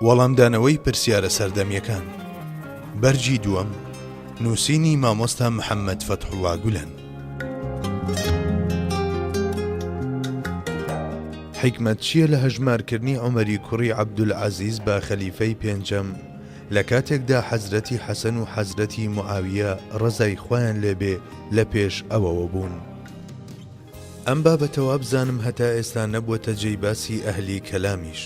وەڵامدانەوەی پرسیارە سەردەمیەکان بەرگی دووەم نووسینی مامۆستا محەممەد فەتحوڵا گولەن. حیکمەت چییە لە هەژمارکردنی عومەری کوڕی عەبدولعەزیز بە خەلیفەی پێنجەم لە کاتێکدا حەزرەتی حەسەن و حەزرەتی موعاویە ڕەزای خوایان لێ بێ لە پێش ئەوەوە بوون؟ ئەم بابەتە وابزانم هەتا ئێستا نەبووەتە جێی باسی ئەهلی کەلامیش.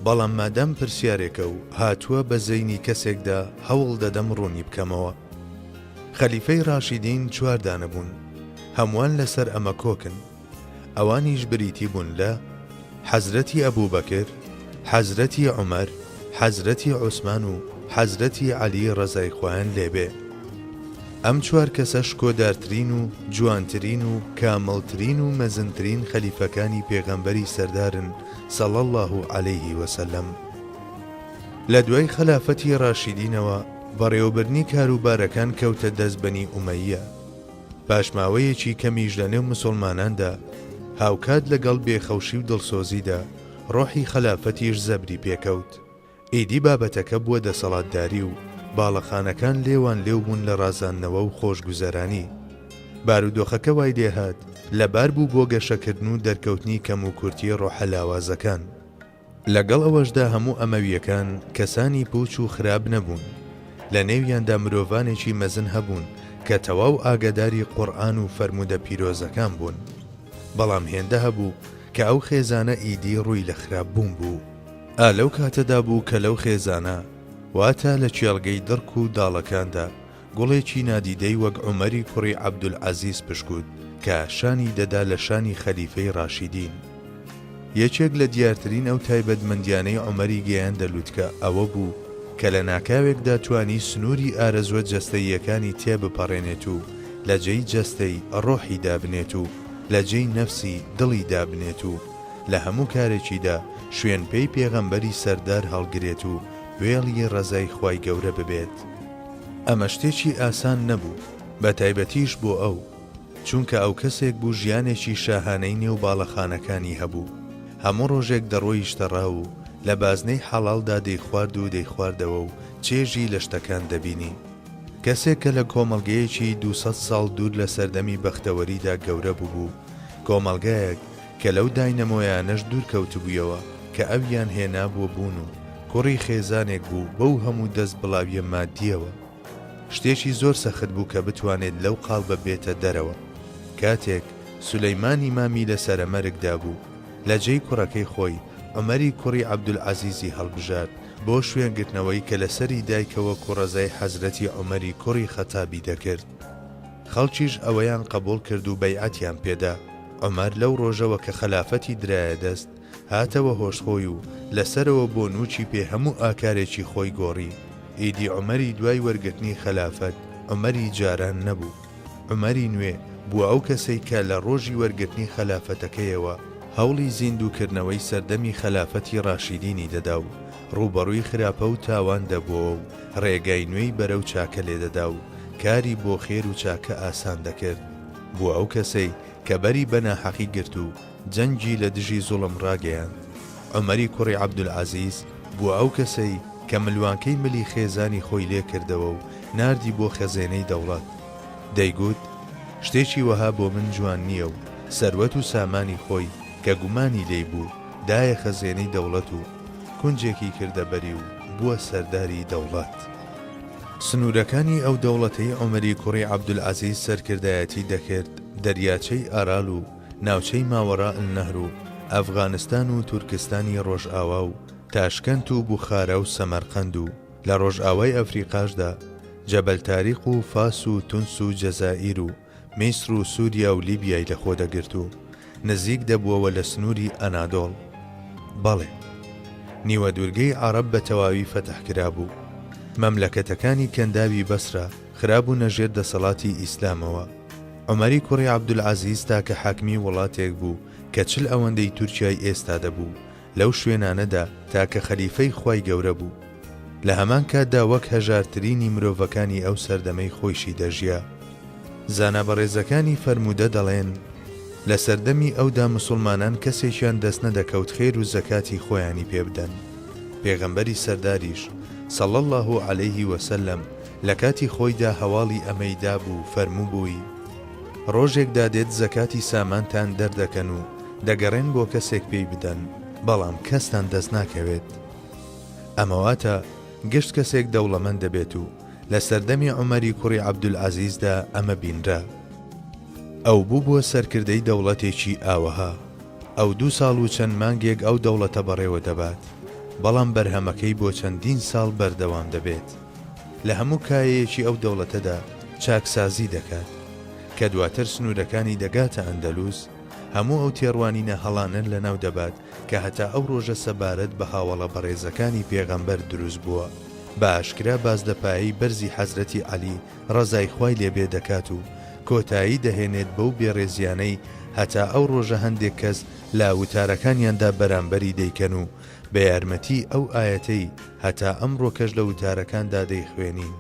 بەڵام مادام پرسیارێکە و هاتووە بە زەینی کەسێکدا هەوڵ دەدەم ڕوونی بکەمەوە. خەلیفەی ڕاشیدین چوار دانە بوون. هەمووان لەسەر ئەمە کۆکن. ئەوانیش بریتی بوون لە، حەزرەتی ئەبوبەکر، حەزرەتی عومەر، حەزرەتی عوسمان و حەزرەتی عەلی ڕەزای خوایان لێ بێ. ئەم چوار کەسە شکۆدارترین و جوانترین و کامڵترین و مەزنترین خەلیفەکانی پێغەمبەری سەردارن صلی اللە علیه وسلم. لە دوای خەلافەتی ڕاشیدینەوە بەڕێوەبردنی کاروبارەکان کەوتە دەست بەنی ئومەییە. پاش ماوەیەکی کەمیش لە نێو مسوڵماناندا هاوکات لەگەڵ بێخەوشی و دڵسۆزیدا ڕۆحی خەلافەتیش زەبری پێکەوت. ئیدی بابەتەکە بووە دەسەڵاتداری و باڵەخانەکان لێوان لێو بوون لە ڕازاندنەوە و خۆشگوزەرانی. بارودۆخەکە وای لێهات لەبار بوو بۆ گەشەکردن و دەرکەوتنی کەموکورتی ڕۆحە لاوازەکان. لەگەڵ ئەوەشدا هەموو ئەمەوییەکان کەسانی پووچ و خراپ نەبوون. لە نێویاندا مرۆڤانێکی مەزن هەبوون کە تەواو ئاگاداری قوڕئان و فەرموودە پیرۆزەکان بوون. بەڵام هێندە هەبوو کە ئەو خێزانە ئیدی ڕووی لە خراپ بوون بوو. ئا لەو کاتەدا بوو کە لەو خێزانە، واتە لە کێڵگەی دڕک و داڵەکاندا، گوڵێکی نادیدەی وەک عومەری کوڕی عەبدولعەزیز پشکووت کە شانی دەدا لە شانی خەلیفەی ڕاشیدین. یەکێک لە دیارترین ئەو تایبەتمەندیانەی عومەری گەیاندە لوتکە ئەوە بوو کە لە ناکاوێکدا توانی سنووری ئارەزووە جەستەییەکانی تێبپەڕێنێت و لە جێی جەستەی، ڕۆحی دابنێت و لە جێی نەفسی، دڵی دابنێت و لە هەموو کارێکیدا شوێنپێی پێغەمبەری سەردار هەڵگرێت و وێڵی ڕەزای خوای گەورە ببێت. ئەمە شتێکی ئاسان نەبوو، بەتایبەتیش بۆ ئەو، چونکە ئەو کەسێک بوو ژیانێکی شاهانەی نێو باڵەخانەکانی هەبوو، هەموو ڕۆژێک دەڕۆیشتە ڕاو و لە بازنەی حەڵاڵدا دەیخوارد و دەیخواردەوە و چێژی لە شتەکان دەبینی. کەسێک کە لە کۆمەڵگەیەکی 200 ساڵ دوور لە سەردەمی بەختەوەریدا گەورە بووبوو، کۆمەڵگایەک کە لەو داینەمۆیانەش دوور کەوتبوویەوە کە ئەویان هێنابووە بوون و کوڕی خێزانێک بوو بەو هەموو دەست بڵاویە مادیەوە. شتێکی زۆر سەخت بوو کە بتوانێت لەو قاڵبە بێتە دەرەوە. کاتێک سولەیمانی مامی لە سەرەمەرگدا بوو، لە جێی کوڕەکەی خۆی، عومەری کوڕی عەبدولعەزیزی هەڵبژارد بۆ شوێنگرتنەوەی کە لە سەری دایکەوە کوڕەزای حەزرەتی عومەری کوڕی خەتابی دەکرد. خەڵکیش ئەوەیان قەبوڵ کرد و بەیعەتیان پێدا. عومەر لەو ڕۆژەوە کە خەلافەتی درایە دەست، هاتەوە هۆش خۆی و لە سەرەوە بۆ نووکی پێ هەموو ئاکارێکی خۆی گۆڕی. ئیدی عومەری دوای وەرگرتنی خەلافەت، عومەری جاران نەبوو. عومەری نوێ بووە ئەو کەسەی کە لە ڕۆژی وەرگرتنی خەلافەتەکەیەوە هەوڵی زیندووکردنەوەی سەردەمی خەلافەتی ڕاشیدینی دەدا و ڕووبەڕووی خراپە و تاوان دەبووەوە و ڕێگای نوێی بەرەو چاکە لێدەدا و کاری بۆ خێر و چاکە ئاسان دەکرد. بووە ئەو کەسەی کە بەری بە ناحەقی گرت و جەنگی لە دژی زوڵم ڕاگەیاند. عومەری کوڕی عەبدولعەزیز بووە ئەو کەسەی کە ملوانکەی ملی خێزانی خۆی لێ کردەوە و ناردی بۆ خەزێنەی دەوڵەت. دەیگوت، شتێکی وەها بۆ من جوان نییە و سەروەت و سامانی خۆی کە گومانی لێی بوو دایە خەزێنەی دەوڵەت و کونجێکی کردە بەری و بووە سەرداری دەوڵەت. سنوورەکانی ئەو دەوڵەتەی عومەری کوڕی عەبدولعەزیز سەرکردایەتی دەکرد دەریاچەی ئارال و ناوچەی ماوەراء النهر و ئەفغانستان و تورکستانی ڕۆژئاوا و تاشکەنت و بوخارا و سەمەرقەند و لە ڕۆژئاوای ئەفریقاشدا جەبەل تاریق و فاس و تونس و جەزائیر و میسر و سوریا و لیبیای لەخۆ دەگرت و نزیک دەبووەوە لە سنووری ئەنادۆڵ. بەڵێ. نیوەدوورگەی عەڕەب بە تەواوی فەتح کرابوو. مەملەکەتەکانی کەنداوی بەسرە خرابوونە ژێر دەسەڵاتی ئیسلامەوە. عومەری کوڕی عەبدولعەزیز تاکە حاکمی وڵاتێک بوو کە 40 ئەوەندەی تورکیای ئێستا دەبوو، لەو شوێنانەدا تاکە خەلیفەی خوای گەورە بوو. لە هەمان کاتدا وەک هەژارترینی مرۆڤەکانی ئەو سەردەمەی خۆیشی دەژیا. زانا بەڕێزەکانی فەرموودە دەڵێن، لە سەردەمی ئەودا مسوڵمانان کەسێکیان دەست نەدەکەوت خێر و زەکاتی خۆیانی پێ بدەن. پێغەمبەری سەرداریش، صلی اللە علیه وسلم، لە کاتی خۆیدا هەواڵی ئەمەی دابوو فەرمووبووی، ڕۆژێک دادێت زەکاتی سامانتان دەردەکەن و دەگەڕێن بۆ کەسێک پێی بدەن بەڵام کەستان دەست ناکەوێت. ئەمە واتە گشت کەسێک دەوڵەمەند دەبێت و لە سەردەمی عومەری کوڕی عەبدولعەزیزدا ئەمە بینرا. ئەو بووبووە سەرکردەی دەوڵەتێکی ئاوەها. ئەو دوو ساڵ و چەند مانگێک ئەو دەوڵەتە بەڕێوە دەبات، بەڵام بەرهەمەکەی بۆ چەندین ساڵ بەردەوام دەبێت. لە هەموو کایەیەکی ئەو دەوڵەتەدا چاکسازی دەکات. کە دواتر سنوورەکانی دەگاتە ئەندەلوس، هەموو ئەو تێڕوانینە هەڵانە لەناو دەبات کە هەتا ئەو ڕۆژە سەبارەت بە هاوەڵە بەڕێزەکانی پێغەمبەر دروست بووە، بە ئاشکرا باس لە پایەی بەرزی حەزرەتی عەلی ڕەزای خوای لێ بێ دەکات و کۆتایی دەهێنێت بەو بێڕێزیانەی هەتا ئەو ڕۆژە هەندێک کەس لە وتارەکانیاندا بەرامبەری دەیکەن و بە یارمەتی ئەو ئایەتەی هەتا ئەمڕۆکەش لە وتارەکاندا دەیخوێنین.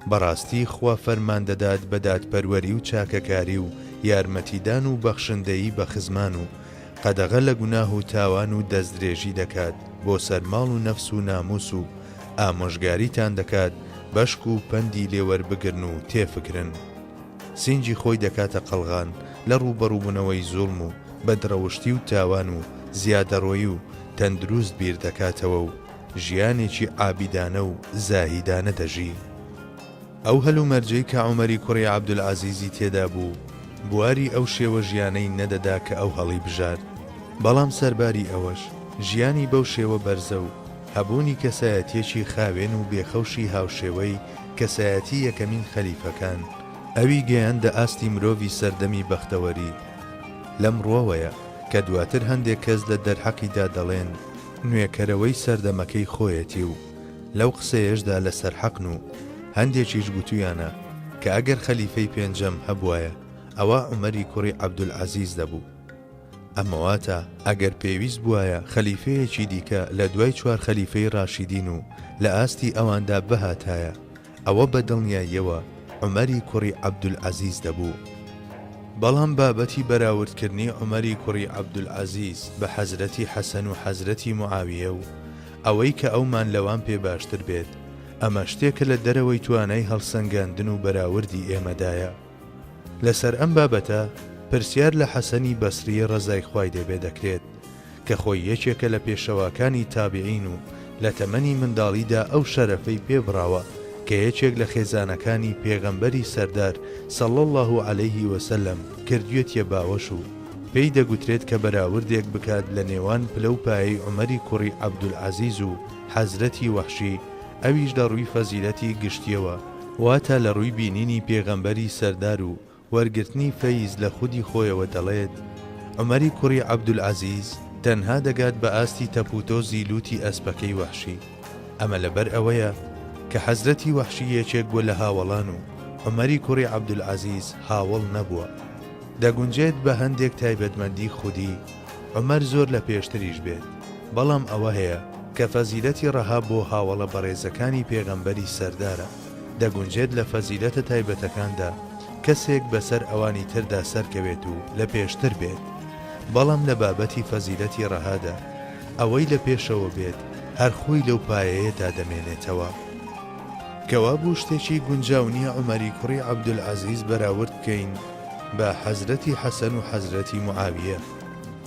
بەڕاستی خوا فەرمان دەدات بە دادپەروەری و چاکەکاری و یارمەتیدان و بەخشندەیی بە خزمان و قەدەغە لە گوناه و تاوان و دەستدرێژی دەکات بۆ سەر ماڵ و نەفس و ناموس و ئامۆژگاریتان دەکات بەشک و پەندی لێ وەربگرن و تێفکرن. سینگی خۆی دەکاتە قەڵغان لە ڕووبەڕووبوونەوەی زوڵم و بەدڕەوشتی و تاوان و زیادەڕۆیی و تەندروست بیر دەکاتەوە و ژیانێکی عابیدانە و زاهیدانە دەژی. ئەو هەلومەرجەی کە عومەری کوڕی عەبدولعەزیزی تێدا بوو، بواری ئەو شێوە ژیانەی نەدەدا کە ئەو هەڵیبژارد. بەڵام سەرباری ئەوەش، ژیانی بەو شێوە بەرزە و هەبوونی کەسایەتییەکی خاوێن و بێخەوشی هاوشێوەی کەسایەتی یەکەمین خەلیفەکان، ئەوی گەیاندە ئاستی مرۆڤی سەردەمی بەختەوەری. لەم ڕووەوەیە کە دواتر هەندێک کەس لە دەرحەقیدا دەڵێن، نوێکەرەوەی سەردەمەکەی خۆیەتی و لەو قسەیەشدا لەسەر حەقن و هەندێکیش گوتویانە کە ئەگەر خەلیفەی پێنجەم هەبوایە ئەوا عومەری کوڕی عەبدولعەزیز دەبوو. ئەمە واتە ئەگەر پێویست بوایە خەلیفەیەکی دیکە لە دوای چوار خەلیفەی ڕاشیدین و لە ئاستی ئەواندا بهاتایە ئەوە بە دڵنیاییەوە عومەری کوڕی عەبدولعەزیز دەبوو. بەڵام بابەتی بەراوردکردنی عومەری کوڕی عەبدولعەزیز بە حەزرەتی حەسەن و حەزرەتی موعاویە و ئەوەی کە ئەومان لەوان پێ باشتر بێت، ئەمە شتێکە لە دەرەوەی توانای هەڵسەنگاندن و بەراوردی ئێمەدایە. لەسەر ئەم بابەتە پرسیار لە حەسەنی بەسری ڕەزای خوای لێ بێ دەکرێت کە خۆی یەکێکە لە پێشەواکانی تابعین و لە تەمەنی منداڵیدا ئەو شەرەفەی پێ بڕاوە کە یەکێک لە خێزانەکانی پێغەمبەری سەردار صلی اللە علیه وسلم کردویەتیە باوەش و پێی دەگوترێت کە بەراوردێک بکات لە نێوان پلە و پایەی عومەری کوڕی عەبدولعەزیز و حەزرەتی وەحشی ئەویش لە ڕووی فەزیلەتی گشتیەوە واتە لە ڕووی بینینی پێغەمبەری سەردار و وەرگرتنی فەیز لە خودی خۆیەوە دەڵێت، عومەری کوڕی عەبدولعەزیز تەنها دەگات بە ئاستی تەپوتۆزی لوتی ئەسپەکەی وەحشی، ئەمە لەبەر ئەوەیە کە حەزرەتی وەحشی یەکێک بووە لە هاوەڵان و عومەری کوڕی عەبدولعەزیز هاوەڵ نەبووە. دەگونجێت بە هەندێک تایبەتمەندی خودی عومەر زۆر لە پێشتریش بێت، بەڵام ئەوە هەیە کە فەزیلەتی ڕەها بۆ هاوەڵە بەڕێزەکانی پێغەمبەری سەردارە، دەگونجێت لە فەزیلەتە تایبەتەکاندا کەسێک بەسەر ئەوانی تردا سەرکەوێت و لە پێشتر بێت، بەڵام لە بابەتی فەزیلەتی ڕەهادا ئەوەی لە پێشەوە بێت هەر خۆی لەو پایەیەدا دەمێنێتەوە. کەوابوو شتێکی گونجاو نییە عومەری کوڕی عەبدولعەزیز بەراورد بکەین بە حەزرەتی حەسەن و حەزرەتی موعاویە.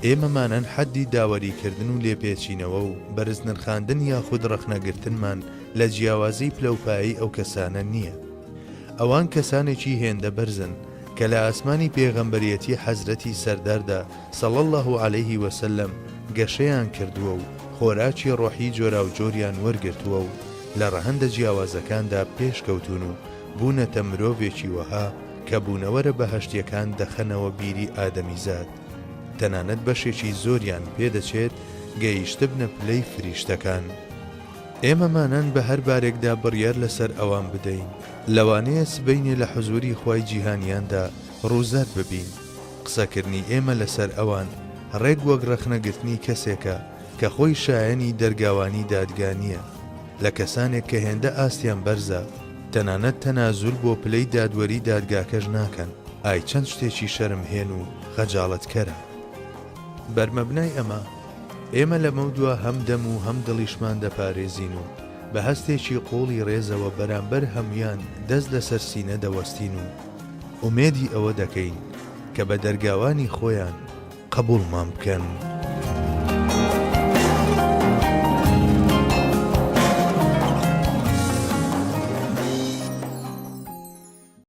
ئێمە مانەن حەدی داوەریکردن و لێپێچینەوە و بەرزنرخاندن یاخود ڕەخنەگرتنمان لە جیاوازی پلەوپایەی ئەو کەسانە نییە. ئەوان کەسانێکی هێندە بەرزن کە لە ئاسمانی پێغەمبەرێتی حەزرەتی سەرداردا صلی اللە علیه وسلم گەشەیان کردووە و خۆراکی ڕۆحی جۆراوجۆریان وەرگرتووە و لە ڕەهەندە جیاوازەکاندا پێشکەوتوون و بوونەتە مرۆڤێکی وەها کە بوونەوەرە بەهەشتیەکان دەخەنەوە بیری ئادەمیزاد تەنانەت بەشێکی زۆریان پێدەچێت گەیشتبنە پلەی فریشتەکان. ئێمە مانان بە هەر بارێکدا بڕیار لەسەر ئەوان بدەین، لەوانەیە سبەینێ لە حزوری خوای جیهانیاندا ڕووزەرد ببین. قسەکردنی ئێمە لەسەر ئەوان ڕێک وەک ڕەخنەگرتنی کەسێکە کە خۆی شایەنی دەرگاوانی دادگا نییە لە کەسانێک کە هێندە ئاستیان بەرزە تەنانەت تەنازول بۆ پلەی دادوەری دادگاکەش ناکەن، ئای چەند شتێکی شەرمهێن و خەجاڵەتکەرە. بەرمەبنای ئەمە. ئێمە لەمەودوا هەم دەم و هەم دڵیشمان دەپارێزین و بە هەستێکی قووڵی ڕێزەوە بەرامبەر هەموویان دەست لەسەر سینە دەوەستین و ئومێدی ئەوە دەکەین کە بە دەرگاوانی خۆیان قبووڵمان بکەن.